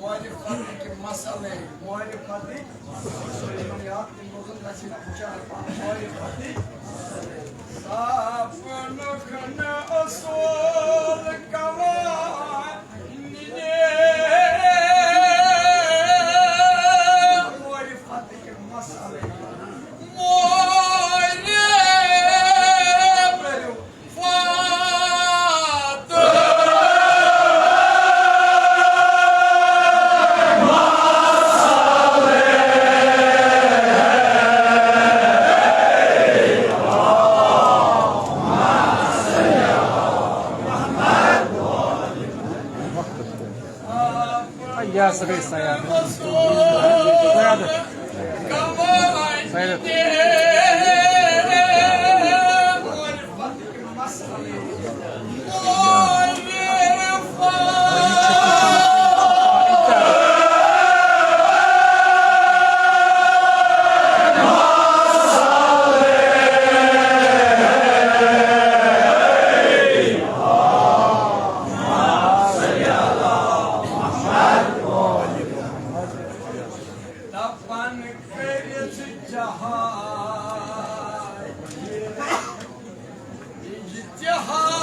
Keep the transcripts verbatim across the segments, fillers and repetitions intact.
معرفتٕکۍ مسلے، معرفتٕکۍ مسلے۔ یِمن یاد، تِم بوزن گژھِ بِچارٕ پانہٕ۔ معرفتٕکۍ مسلے۔ صاف نُکھ نہٕ اصوٗل قوانیٖن۔ معرفتٕکۍ مسلے۔ معرفتٕکۍ یا سا گٔے سیادت۔ سیادت۔ سیادت۔ دپان کٔرِتھ جہاد، اجتہاد۔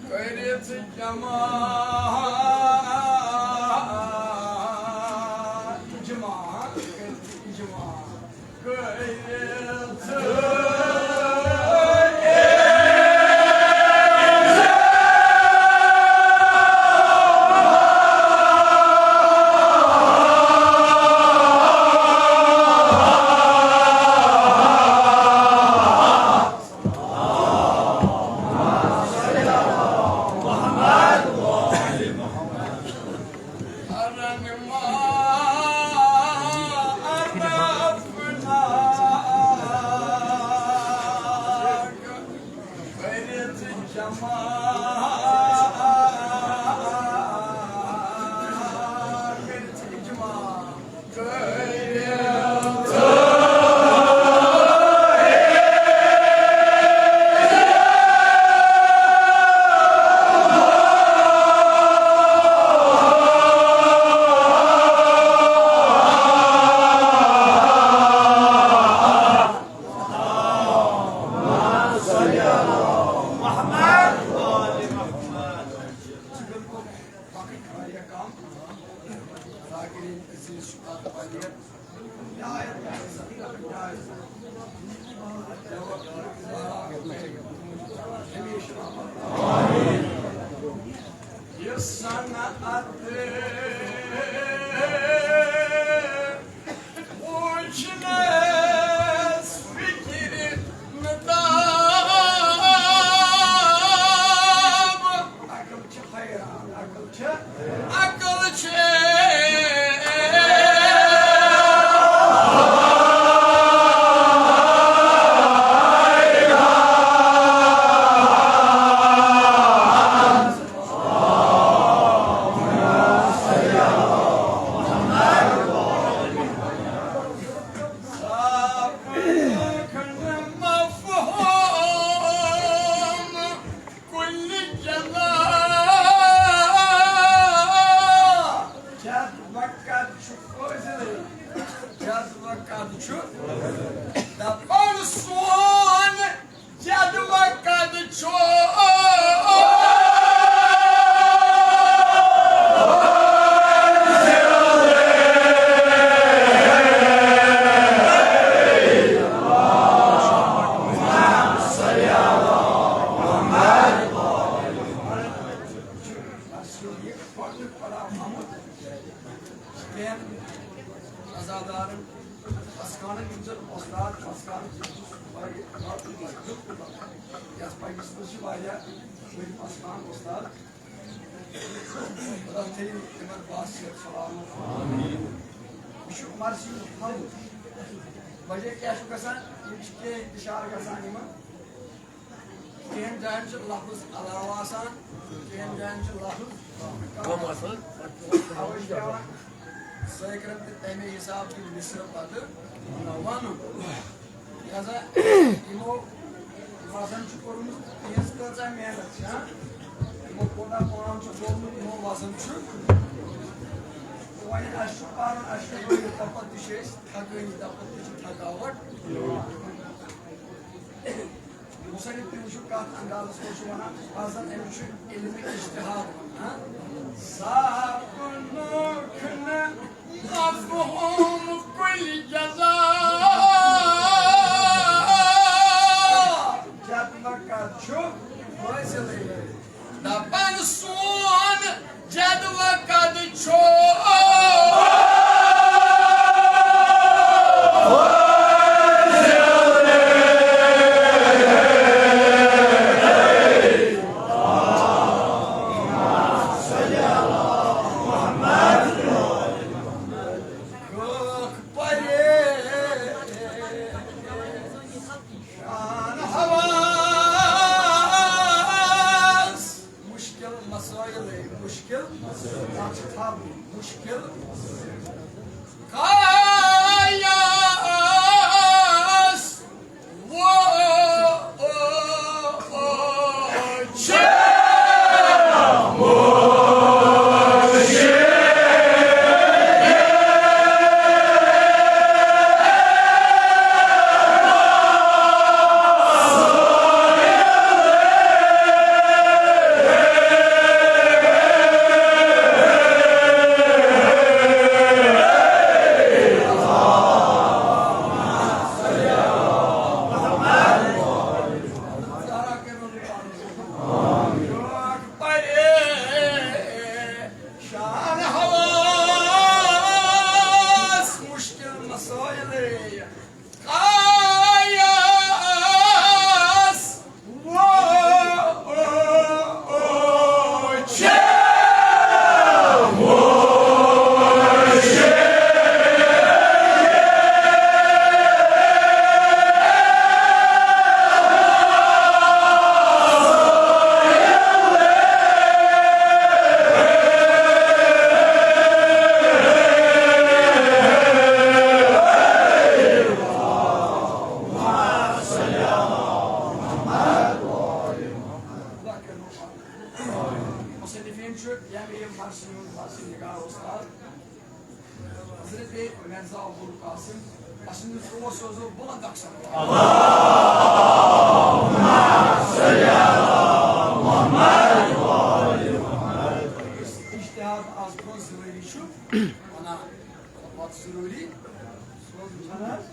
کٔرِتھ جمع، اجماع، کٔرِتھ اجماع، کٔرِتھ۔ صنعت وٕچھنَس فِکرِ نہٕ تاب۔ عقل چھِ حیران، عقل چھِ، عقل چھِ۔ مفہوم کُلِ جزا۔ جد و قد چھُ فٲضِلٕے، جد و قد چھُ دپان سون جد و قد چھُ۔ کینٛہہ عزادارن، اسکانن، یِم زن استاد چھِ، اسکان چھِ، یَتھ پنٛنِس منٛز چھِ واریاہ بٔڑۍ اسکان استاد۔ خۄدا تھٲیِن تِمن باصحت سلامت۔ یہِ چھُ مرثی ہُنٛد حمد۔ وجہ کیٛاہ چھُ گژھان؟ یِم چھِ کینٛہہ اِشارٕ گژھان یِمن۔ کینٛہن جاین چھِ لفظ علاوٕ آسان، کینٛہن جاین چھِ لفظ کم آسان۔ اوے چھُ پٮ۪وان سٲکرن تہِ تَمے حساب یہِ مصرٕ پتہٕ وَنُن۔ لہذا یِمو وزن چھُ کوٚرمُت، تِہنٛز کۭژاہ محنت چھِ، ہاں؟ یِمو کوٗتاہ پان چھُ ترٛوومُت، یِمو وزن چھُ۔ وۄنۍ اَسہِ چھُ پَرُن، اَسہِ چھُ ؤنِتھ، تَپٲرۍ تہِ چھِ أسۍ تھکٲنی، تَپٲرۍ تہِ چھِ تھکاوٹ۔ مُصنِف تہِ وٕچھِو کَتھ اندازَس منٛز چھُ وَنان، اَصٕل أمِس چھُ علمِ اجتہاد وَنان۔ سَپنُکھ نہٕ مفہوم کُلِ جزا۔ جد و قد چھُ فٲصلٕے۔ دپان سون جد و قد چھُ۔ شان حواس۔ مشکل مسائل، مشکل، اَتھ چھِ تھاوٕنۍ، مشکل۔ خاص۔ شان حواس مشکل مسائل۔ آیس۔ مصنفین چھُ ییٚمہِ ییٚمہِ مرثی ہُنٛد مرثی نگار استاد حضرت مرزا ابوالقاسم، اسہِ نِش اوس سوزو بلند اکثر۔ اجتہاد آز برونٛہہ ضروٗری چھُ وَنان، پَتہٕ ضروٗری سوزُن چھُنہٕ حظ؟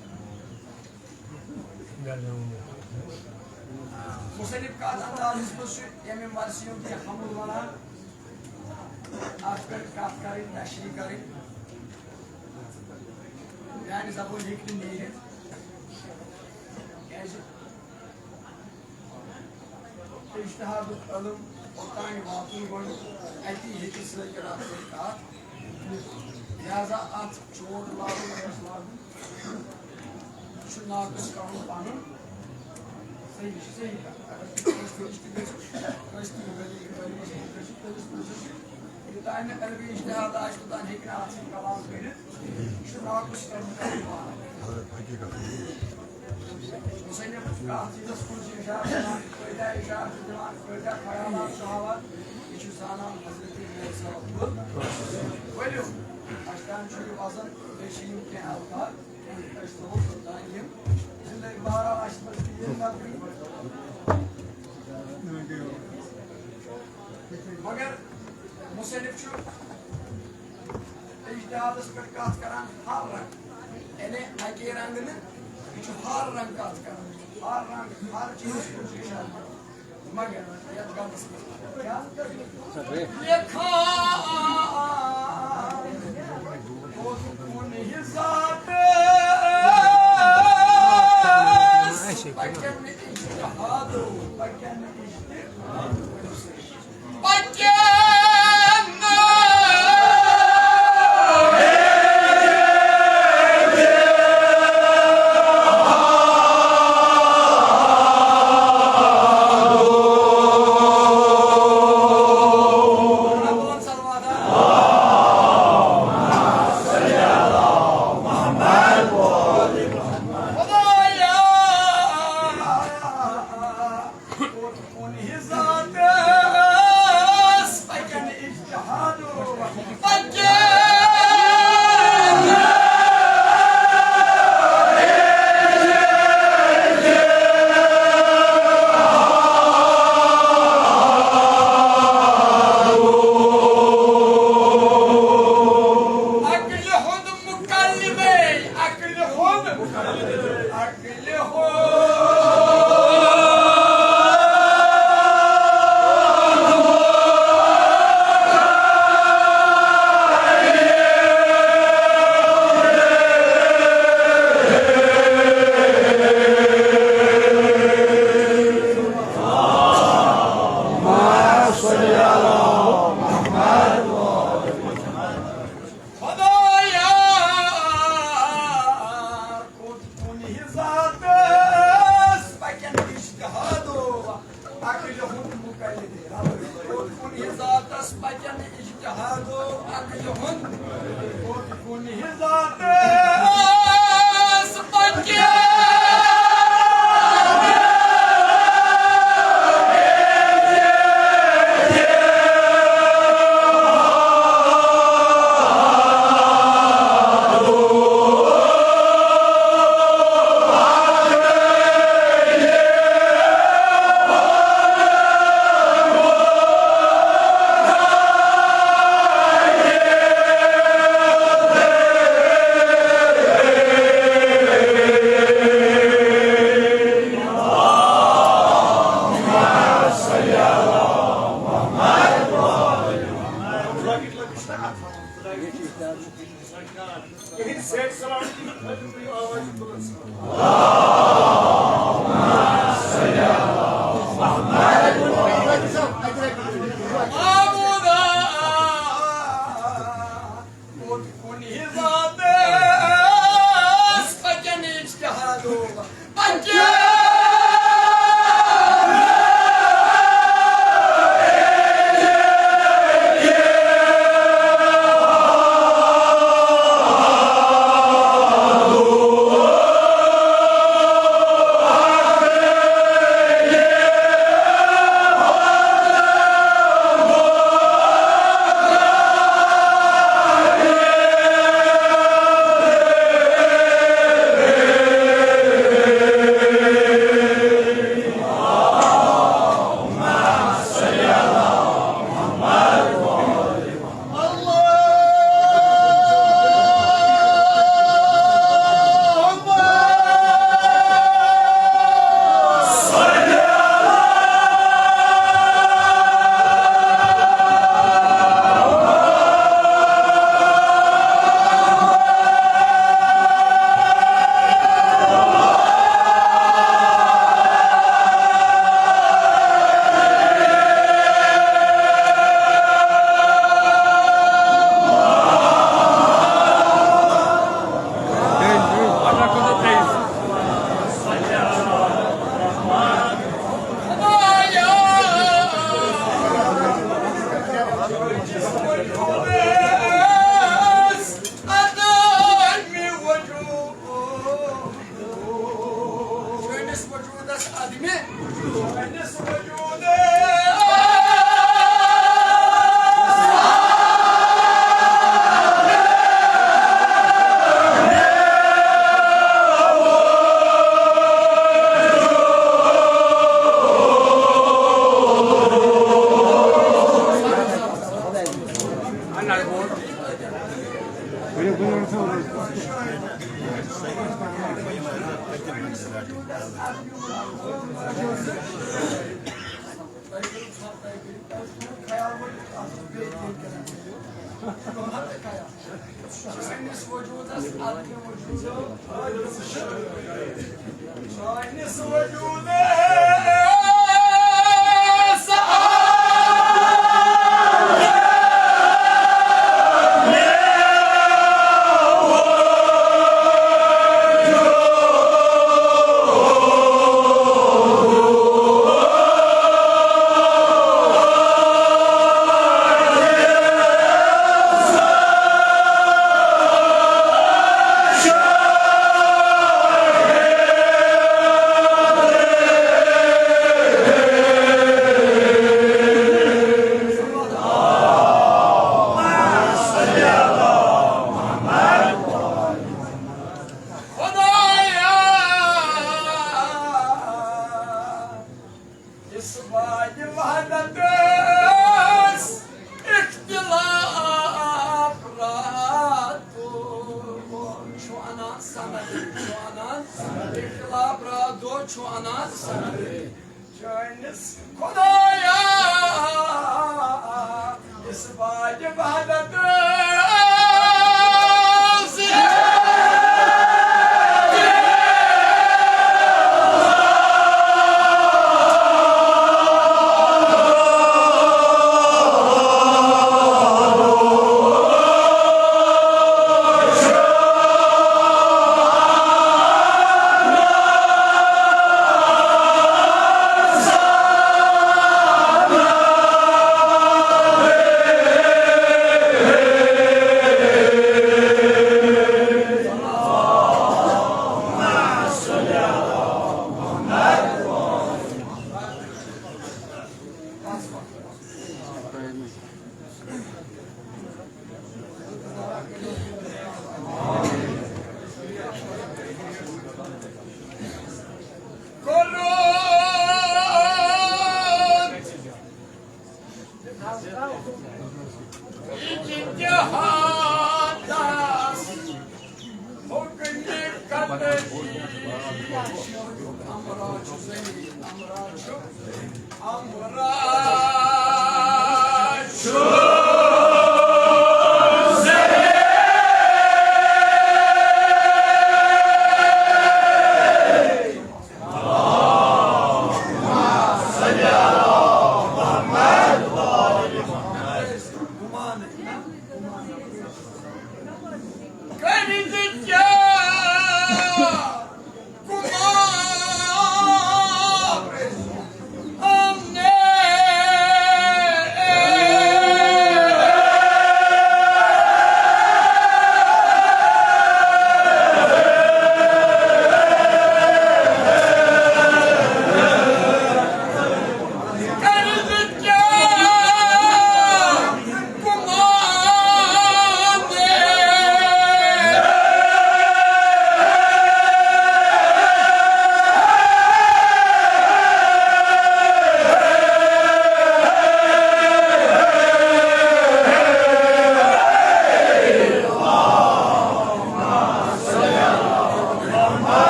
مصنف کتھ اندازس منٛز چھُ ییٚمہِ مرثی ہُنٛد یہِ حمل وَنان۔ اتھ پٮ۪ٹھ کتھ کرٕنۍ، تشریح کرٕنۍ، میانہِ زبٲنۍ ہیٚکہِ نہٕ نیٖرِتھ۔ کیازِ؟ اجتہادُک علم اوٚتام واتُن گۄڈٕ، اَتی ہیٚکہِ ذٲکِر اَتھ سۭتۍ کَتھ۔ لہذا اَتھ چوٹ لاگُن، رَس لاگُن، یہِ چھُ ناقص کَرُن پَنُن۔ صحیح، یہِ چھُ صحیح کَتھ۔ اگر تُہۍ کٲنٛسہِ نِش تہِ گٔژھِو، کٲنٛسہِ تہِ مُبلِغ، عٲلمَس نِش گٔژھِو، تٔمِس پرٛژھِو، یوٚتام نہٕ علمِ اجتہاد آسہِ، توٚتام ہیٚکہِ نہٕ اَتھ سۭتۍ کلام کٔرِتھ۔ یہِ چھُ ناقص کَرُن پَنُن پان۔ مُصنِف کَتھ چیٖزَس کُن چھُ اِشارٕ کران، کۭتیٛاہ اِشارٕ چھِ دِوان، کۭتیٛاہ خیالات چھِ ہاوان، یہِ چھُ زانان حضرت میٖر صٲب۔ ؤلِو، اَسہِ تام چھُ یہِ وزن، بیٚیہِ چھِ یِم کینٛہہ الفاظ، أسۍ تھاوو توٚتام یِم زِندَے۔ بہرحال، اَسہِ منٛز تہِ یِم نفری۔ مگر مُصنِف چھُ اجتہادس پٮ۪ٹھ کتھ کران ہر رنگ، یعنی اکی رنگ نہٕ، یہِ چھُ ہر رنگ کتھ کران، ہر رنگ، ہر چیٖزس کُن چھُ اِشارٕ کران۔ مگر یتھ گنٛدس منٛز کیٛاہ؟ لیکھان کوٚت کُن ذاتس پکن اجتہادو، پکن اجتہادو۔ کوٚت کُن ذاتس پکن اجتہادو، پکن۔ عقلہِ ہُنٛد مقلدے، عقلہِ ہُنٛد، عقلہِ ہُنٛد۔ خدایا، کوٚت کُن ذاتس پکن اجتہادو، عقلہِ ہُنٛد مقلد۔ کوٚت کُن ذاتس پکن اجتہادو، عقلہِ ہُنٛد۔ کوٚت کُن ذاتس پکن۔ کوٚت کُن ذاتس پکن اجتہادو، پکن۔ سٲنِس وجوٗدس اَدلہِ وجوٗدو، سٲنِس وجوٗدس خدایا، اثبات وحدت اختلاف راتو چھُ اَنان سند، چھُ اَنان اختلاف راتو چھُ اَنان سند۔ چٲنِس خدایا، اثبات وحدت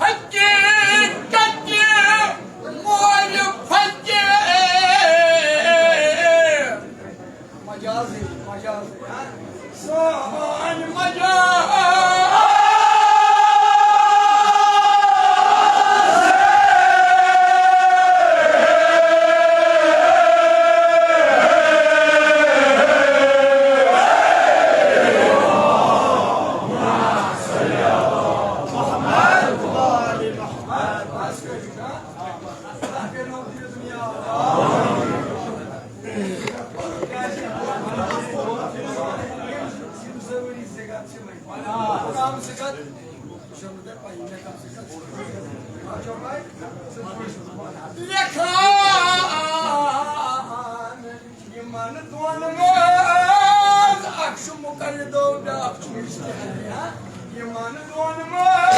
حقیقت مول فقیر۔ مجازی، مجازی، ہاں؟ سون مجاز۔ لیکھان یِمن دۄن منٛز اکھ چھُ مقلدو، بیٛاکھ چھُ مجتہد، ہا؟ یِمن دۄن منٛز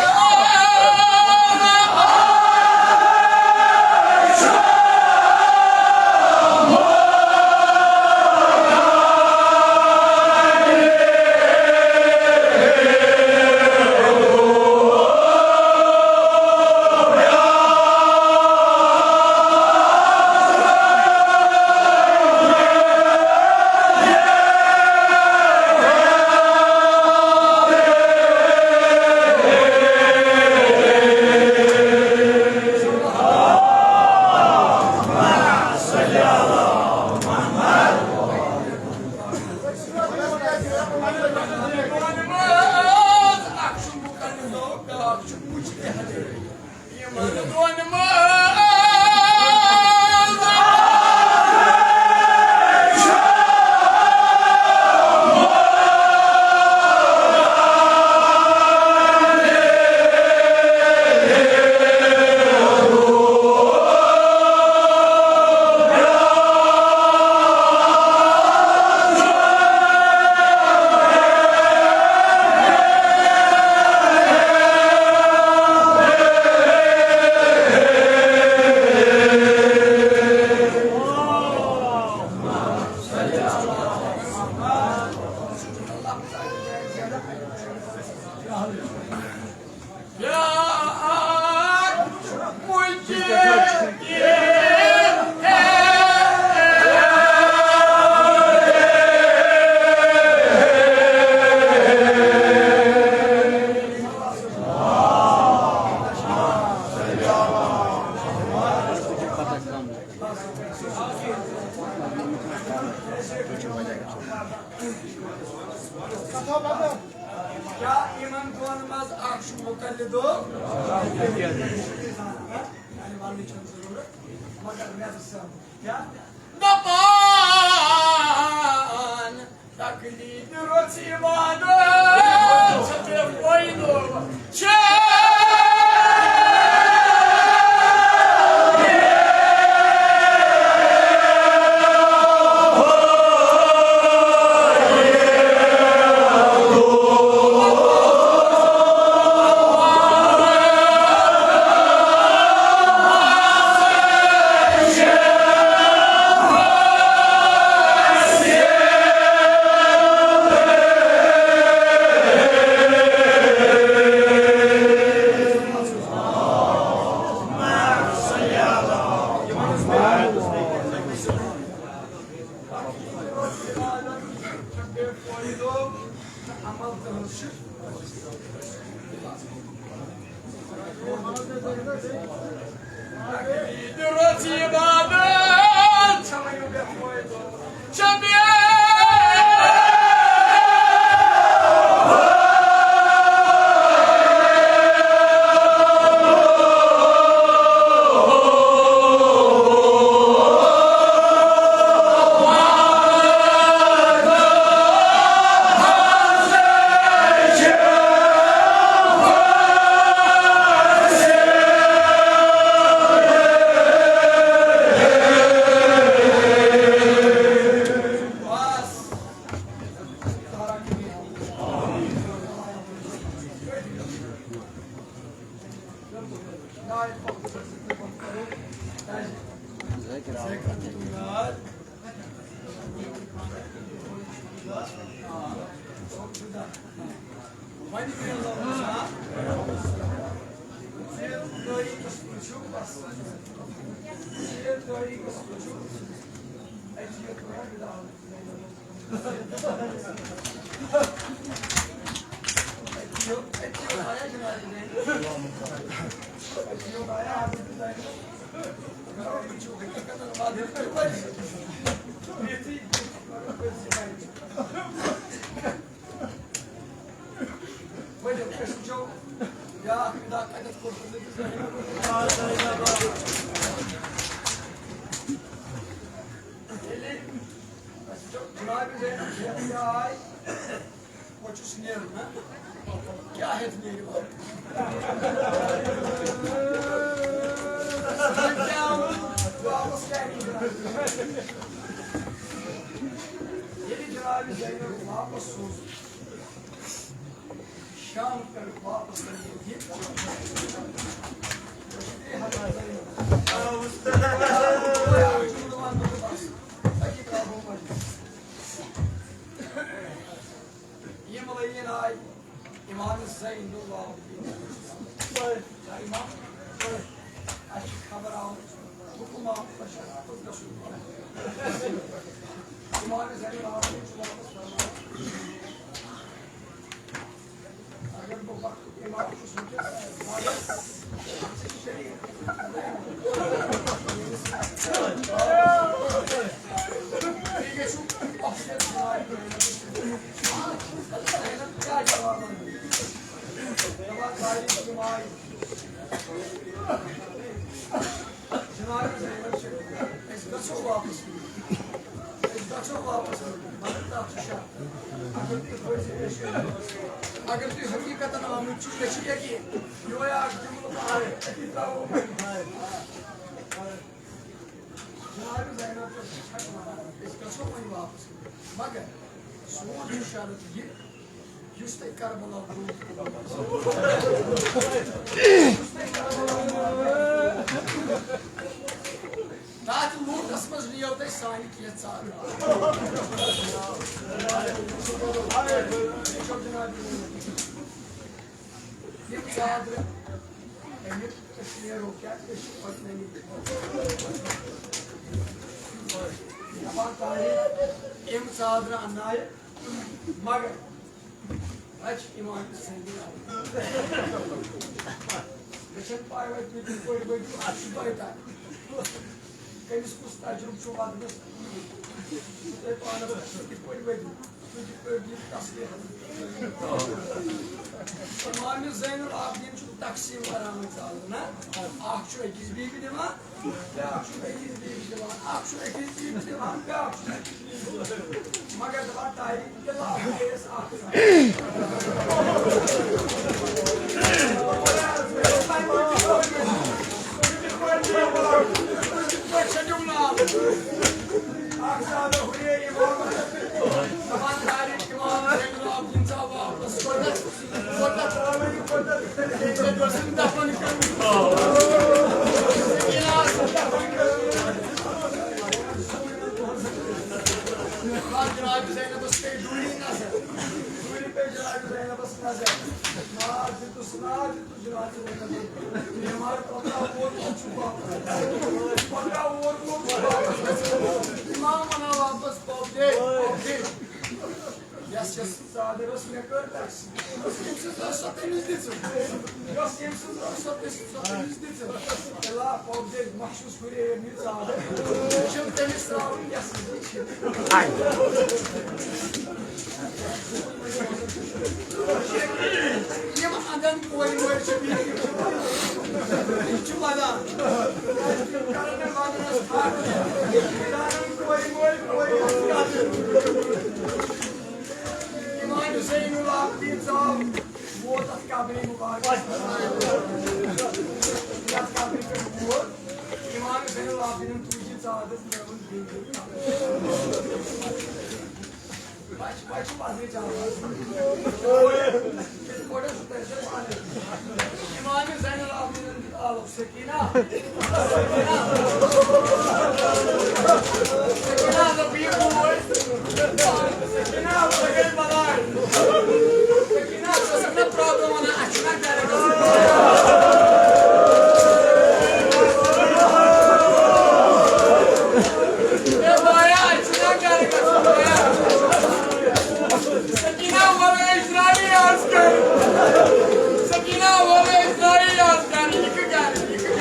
کیٛاہ یِمن دۄن منٛز اکھ چھُ مُقلِدو؟ یعنی وننٕچ چھَنہٕ ضروٗرت، مگر مےٚ دوٚپ سا، کیٛاہ؟ دَپان، تقلید رٕژ عبادت چھےٚ بے فٲیدٕ۔ چھےٚ۔ ؤلِو، أسۍ وٕچھو بیٛاکھ نِدا کَتٮ۪تھ کوٚر تہٕ ییٚلہِ أسۍ وٕچھو جنابِ زینب ہٮ۪تھ کیٛاہ آے، وۄنۍ چھُس نیرُن، ہہ؟ کیٛاہ ہٮ۪تھ نیرِ وۄنۍ؟ وۄنۍ کیٛاہ آمُت؟ واپس کیٛاہ نیرِ؟ ییٚلہِ جنابِ زینب واپس سوٗز، شام پٮ۪ٹھ واپس کرنہٕ یہِ۔ یِم لٲگِن آے امام زین العابدین۔ یا امام، اَسہِ چھِ خبر آمٕژ، حُکُم آمُت، تۄہہِ چھُ واپس گژھُن۔ امام زین العابدین چھُ واپس فرماوان۔ اگر بہٕ وقتُک امام چھُس وٕنکیٚس، مگر اَتھ چھِ شریٖک۔ تُہۍ گٔژھِو اَتھ پٮ۪ٹھ زینب کیٛاہ جواب وَنان؟ دَپان، تاریٖخ یِم آیہِ۔ جناب زینب چھِ، أسۍ گژھو واپس۔ أسۍ گژھو واپس، مگر تَتھ چھُ شرط۔ اگر تُہۍ حٲضِر ٲسِو، اگر تُہۍ حقیٖقتاً آمٕتۍ چھِو، مےٚ چھُ یقیٖن، یِہوٚے اکھ جملہٕ پَرو، أتی ترٛاوو وۄنۍ۔ جناب زینب چھِ سَچ وَنان، أسۍ گژھو وۄنۍ واپس، مگر سون چھُ شرط یہِ، یُس تۄہہِ کربلا گوٚو۔ تَتھ لوٗٹَس منٛز نِیَو تۄہہِ سانہِ کینٛہہ ژادٕ۔ یِم ژادرٕ، أمیُک أسۍ نیرو کیٛاہ؟ أسۍ چھِ پَتہٕ نٔنی۔ دَپان، طاہر، یِم ژادرٕ اَننایہِ، مگر اَتہِ چھِ اِمام حُسین۔ مےٚ چھَنہٕ پَے وۄنۍ تُہۍ کِتھ پٲٹھۍ ؤتِو، اَتھ چھُ پَے تۄہہِ۔ کٔمِس کُس تجرُبہٕ چھُ وَدنَس؟ تُہۍ پانَس پٮ۪ٹھ کِتھ پٲٹھۍ ؤدِو؟ تُہۍ کِتھ پٲٹھۍ دِیِو تصویر؟ امام زین العابدین چھُ تقسیٖم کران آز، نہ؟ اکھ چھُ أکِس بیبہِ دِوان، بیٛاکھ چھُ أکِس بیبہِ دِوان، اکھ چھُ أکِس بیبہِ دِوان، بیٛاکھ چھُ أکِس بیبہِ دِوان۔ مگر دَپان تاریخ جناب زینبس پے دوٗری نظر، دوٗری پے جناب زینبس نظر۔ ناز دیُتُس، ناز دیُتُس جناب زینبس۔ بیمار پکا اور کُن چھُ واپس۔ پکا اور کُن چھُ واپس۔ امام ونان واپس پوپ دے، پوپ دے۔ یس یس ژادر ٲس مےٚ کٔر تقسیٖم۔ یۄس ییٚمۍ سٕنٛز ٲس، سۄ تٔمِس دِژٕم۔ یۄس ییٚمۍ سٕنٛز ٲس، سۄ تٔمِس، سۄ تٔمِس دِژٕم۔ اللہ پاک دِیِن محسوٗس ہُرے ییٚمہِ ژادر۔ چھِم تٔمِس ترٛاوٕنۍ، یۄس یہِ چھِ۔ یِم اَندَن کورِ مٲلۍ چھِ بِہِتھ، یِم چھِ وَدان۔ یِم چھِ وَدان۔ کَرَن مےٚ وَدنَس پھَکھ۔ کَرَن کورِ مٲلۍ، کورِ ہٕنٛز قدٕر۔ امام زین العابدین صاحب ووت اتھ قبرِ مبارکس منٛز۔ یتھ قبرِ پٮ۪ٹھ ووت۔ امام زین العابدینن تُج یہِ ژادر، ترٲوٕن بیٚیہِ قبرِ۔ بچہِ، بچہِ پننہِ چاوان۔ امام زین العابدینن دیُت آلو۔ سکینہ، سکینہ، سکینہ، ژٕ بِہِو بوے۔ سکینہ، ژٕ گٔے بلاے۔ سکینہ، ژٕ ٲسٕکھ نا پرٛابلم وَنان، اَسہِ چھُنہ گرِ گژھُن۔ اے بایا، اَسہِ چھُنہ گرِ گژھُن، بایا۔ سکینہ، وَلہٕ أسۍ درٛایہِ آز گرِ۔ سکینہ، وَلہٕ أسۍ درٛایہِ آز گرِ۔ یہِ کہِ گرِ، یہِ کہِ گرِ۔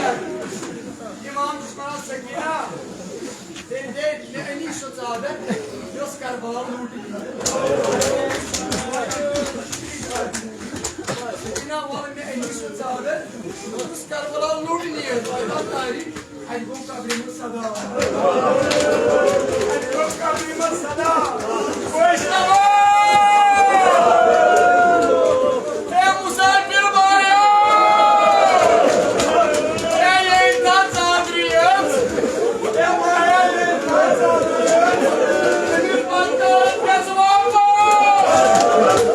امام چھُس وَنان، سکینہ، تٔمۍ دے مےٚ أنی سۄ ژادر، یۄس کربلا لوٗٹِتھ۔ سکینہ، وَلہٕ مےٚ أنی سۄ ژادر، یۄس کربلا لوٗٹِتھ۔ اَتہِ گوٚو قبرِ منٛز صدا۔ اَتہِ گوٚو قبرِ منٛز صدا۔ ویشنوا! اے مسافر بایا! اے ییٚلہِ تَتھ ژادرِ ٲس، اے بایا، ییٚلہِ تَتھ ژادرِ ٲس، أمِس پَتہٕ ٲس گژھِ واپس۔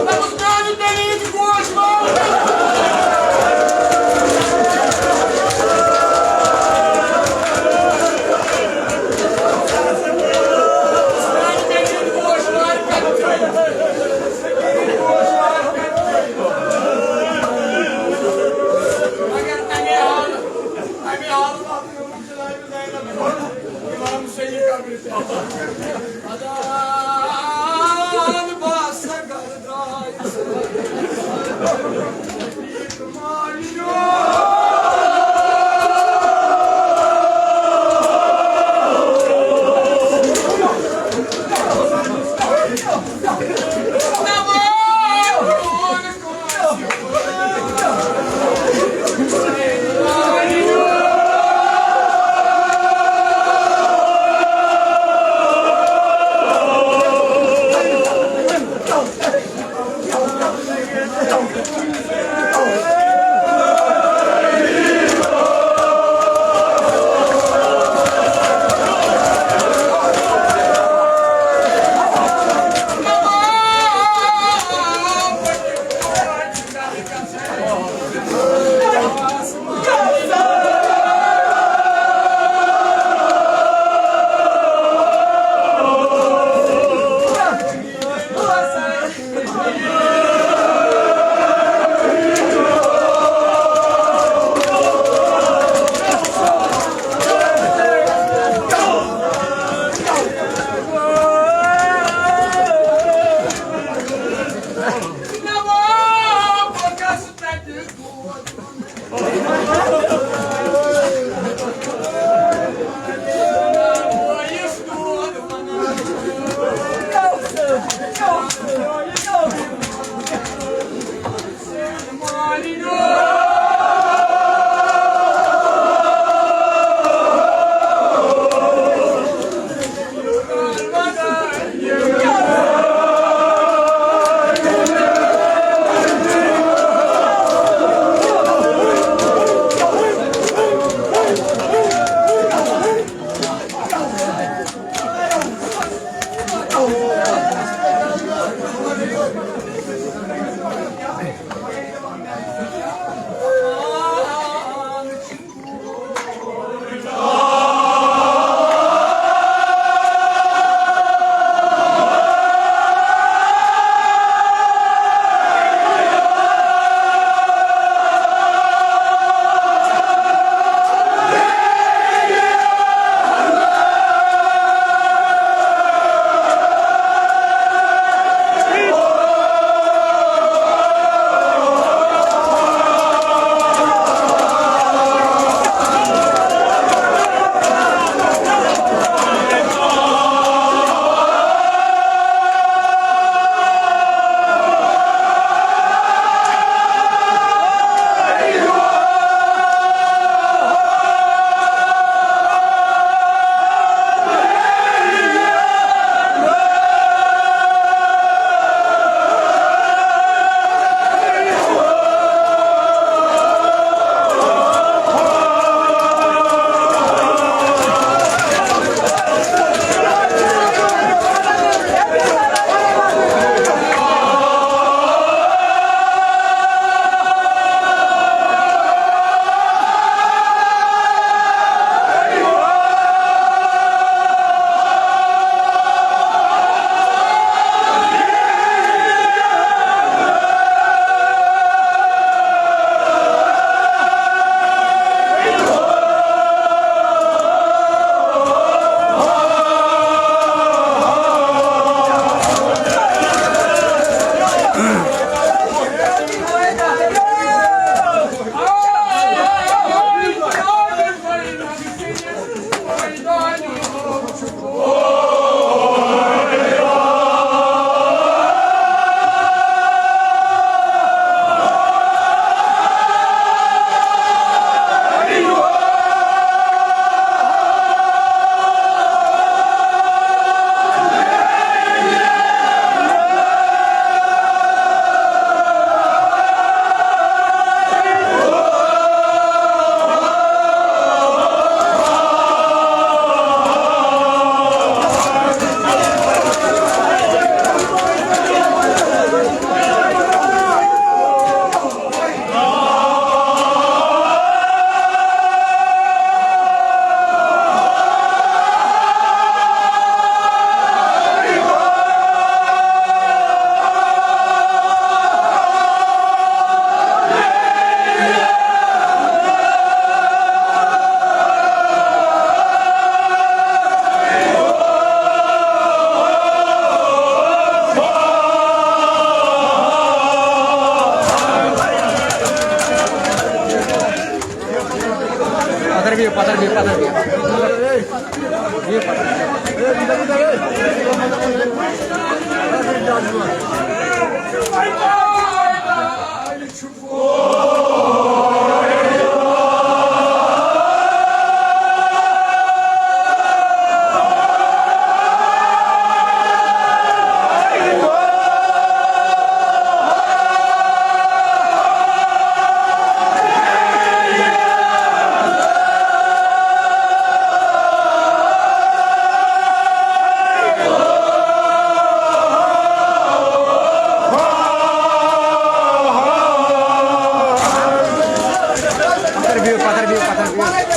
مےٚ اوس میٛانہِ دٔلیٖل گوش واپس۔ پتھر بِہِو، پتھر بِہِو، پتھر بِہِو۔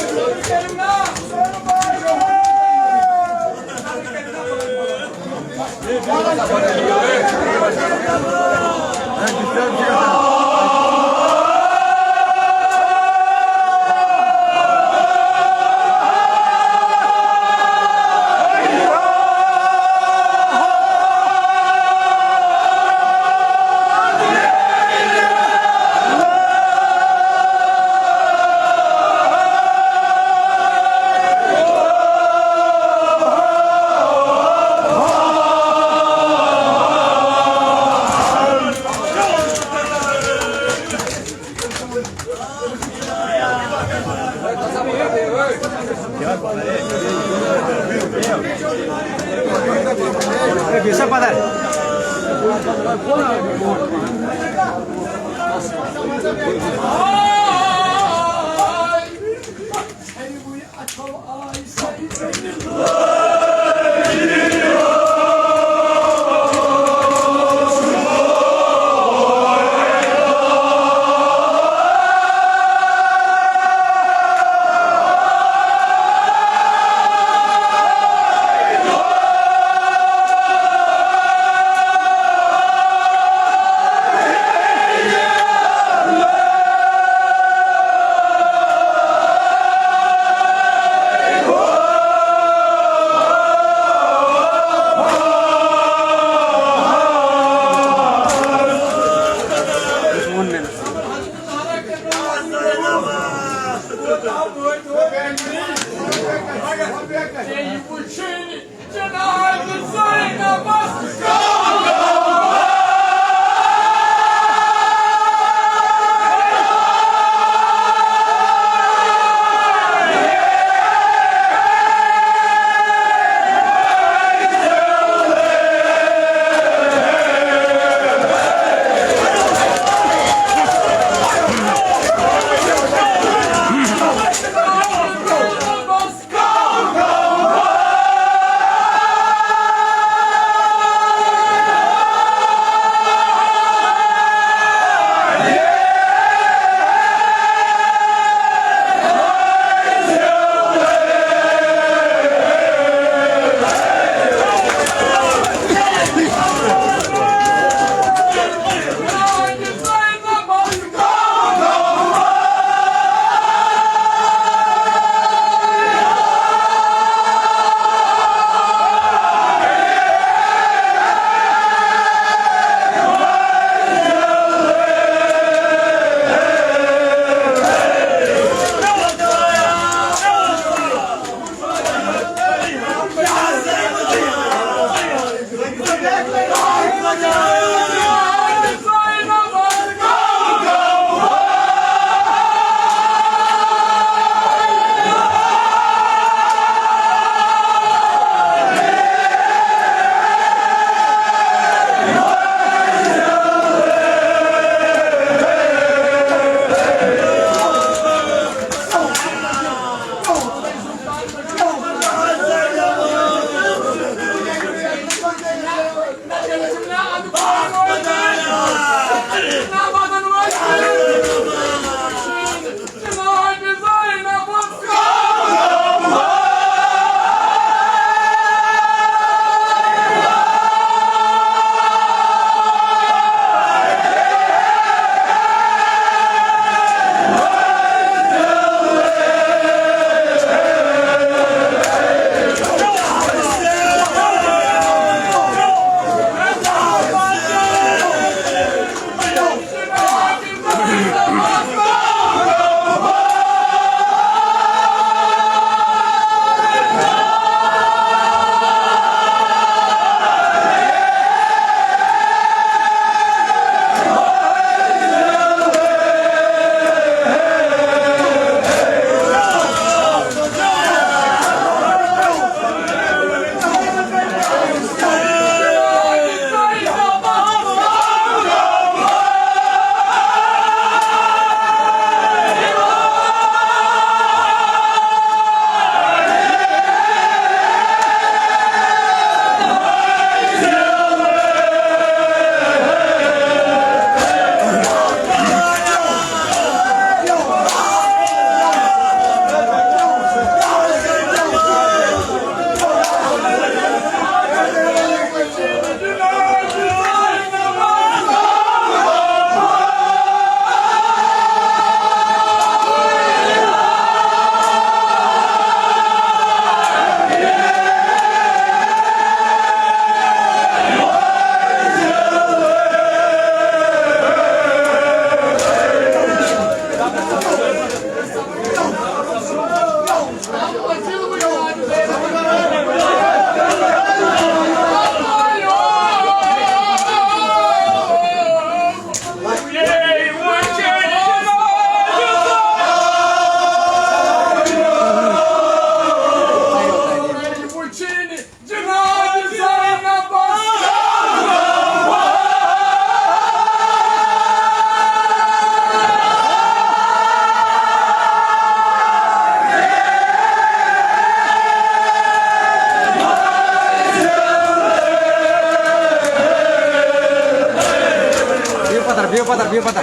پتہ، بِہِو پتہ۔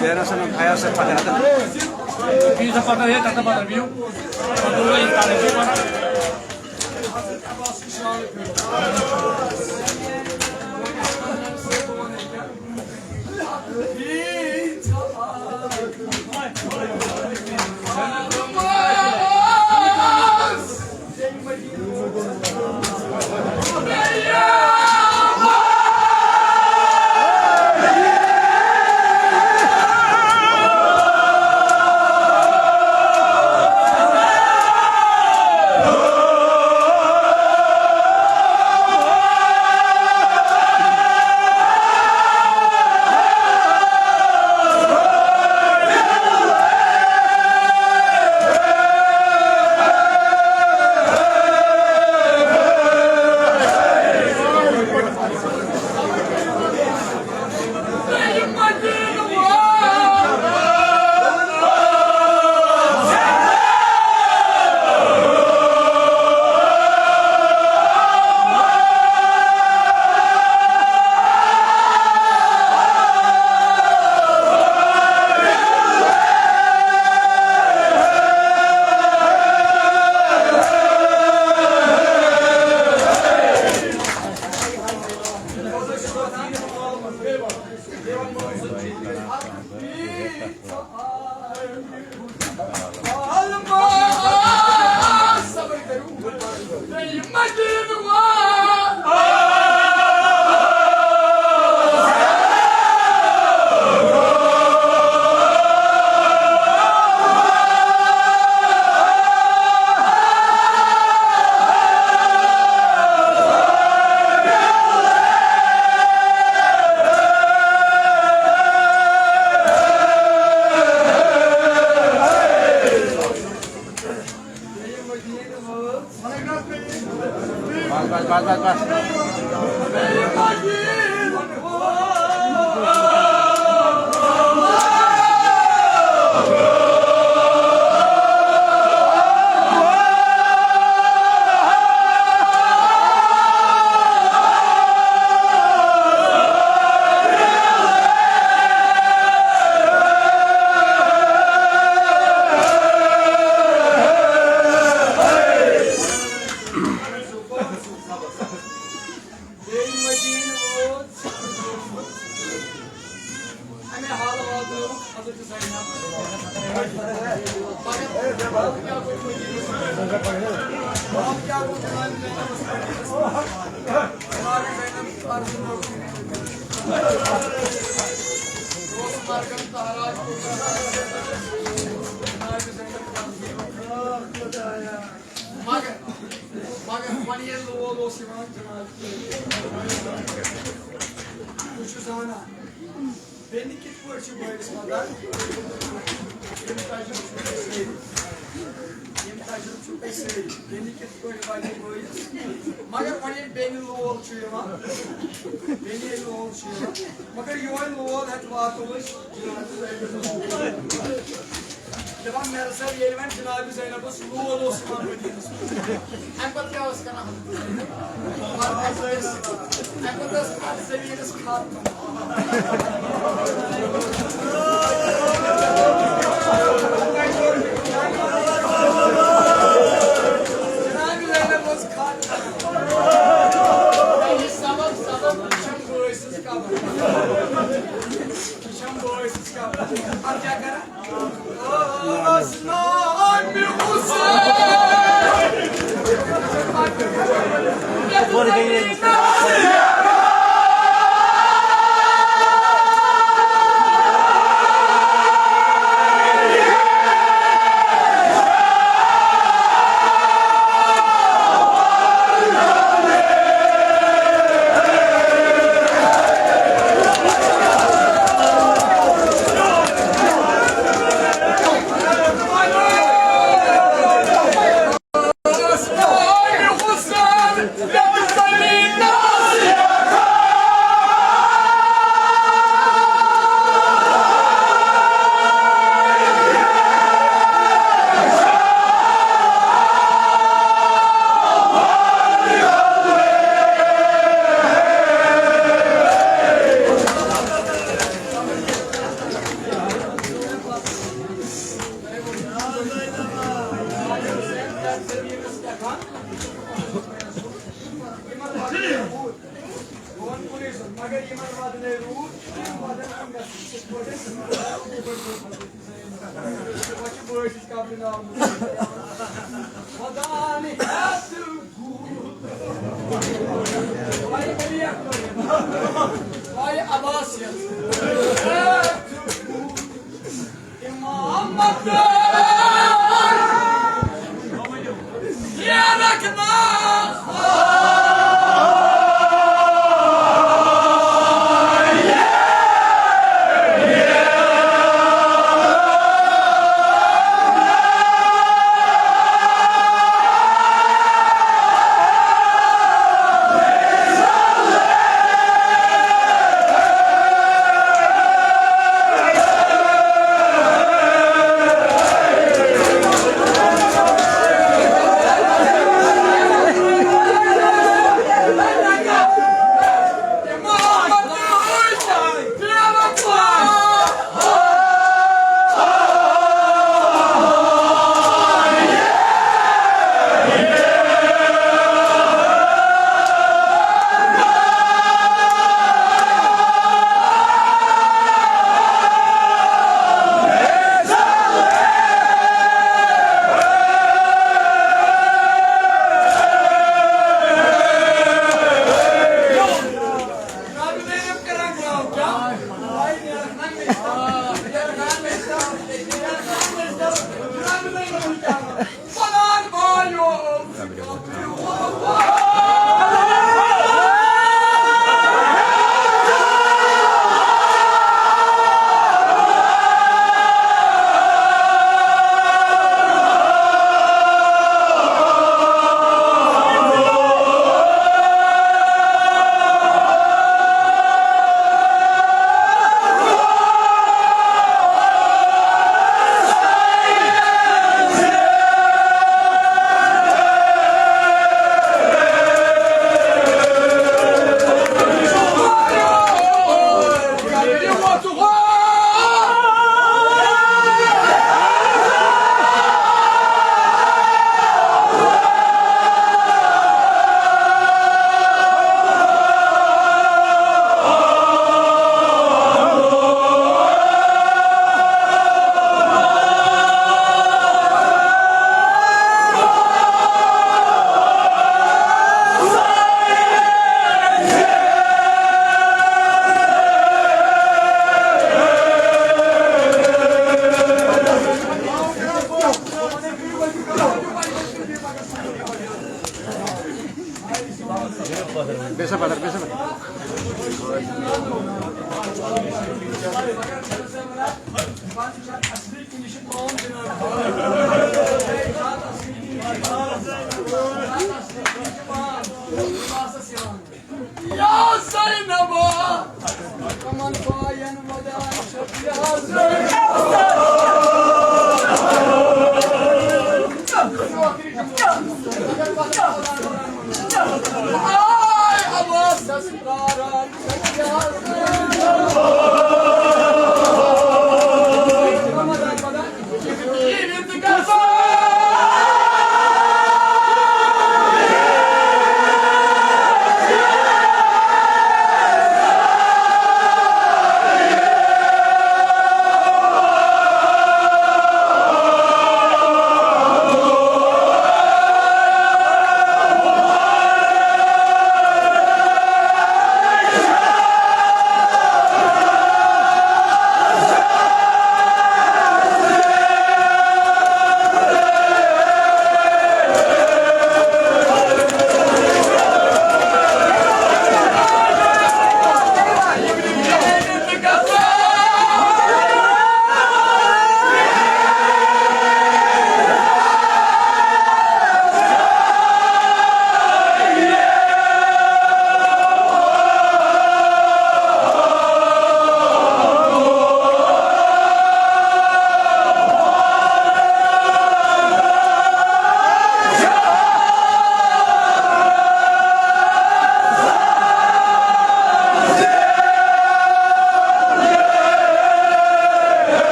بیرا سا، بھیا سا پتہ۔ بِہِو سا پتہ، ہے، تَتھ پتہ، بِہِو۔ بس، بس، بس، بس، بس۔ مگر، مگر وۄنۍ ییٚلہِ لول اوس یِوان جناب، بہٕ چھُس زانان، بیٚنہِ کِتھ پٲٹھۍ چھِ بٲیِس وَدان؟ یِم تجرُبہٕ چھِو تۄہہِ سٲری، یِم تجرُبہٕ چھِو تۄہہِ سٲری، بیٚنہِ کِتھ پٲٹھۍ وَدِ بٲیِس؟ مگر وۄنۍ ییٚلہِ بیٚنہِ لول چھُ یِوان، بیٚنہِ ییٚلہِ لول چھُ یِوان، مگر یِہوٚے لول ہٮ۪تھ واتو أسۍ۔ دَپان، میر صٲب، ییٚلہِ وۄنۍ جناب زینبَس لول اوس یِوان مدیٖنَس منٛز، اَمہِ پَتہٕ کیٛاہ اوس کران؟ اَمہِ پَتہٕ ٲس اَتھ زٔمیٖنَس کھاد تُلان۔ جناب زینب اوس کھاد تُلان۔ یہِ سبب، سبب، یہِ چھَم بٲے سٕنٛز قبر۔ یہِ چھَم بٲے سٕنٛز قبر۔ اَتھ کیٛاہ کران؟ امام مقدار، یہ رکھنا۔ یا زینبا، تمن باین ودان چھُ۔